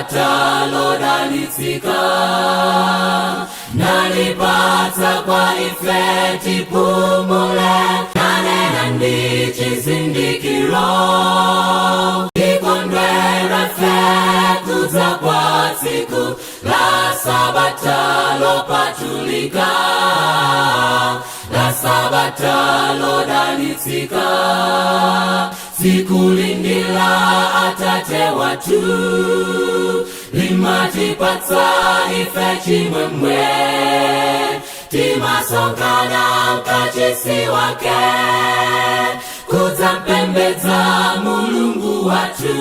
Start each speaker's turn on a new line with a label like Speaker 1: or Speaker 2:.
Speaker 1: Sabata lodalitsika, nalipatsa kwa ife tipumule, nanena ndi chizindikiro, tikondwere fe kudza kwa tsiku la Sabata lopatulika, la Sabata lodalitsika. Tsiku lindi la Atate wathu, limatipatsa ife chimwemwe, timasonkhana mkachisi wake, kudzampembedza Mulungu wathu.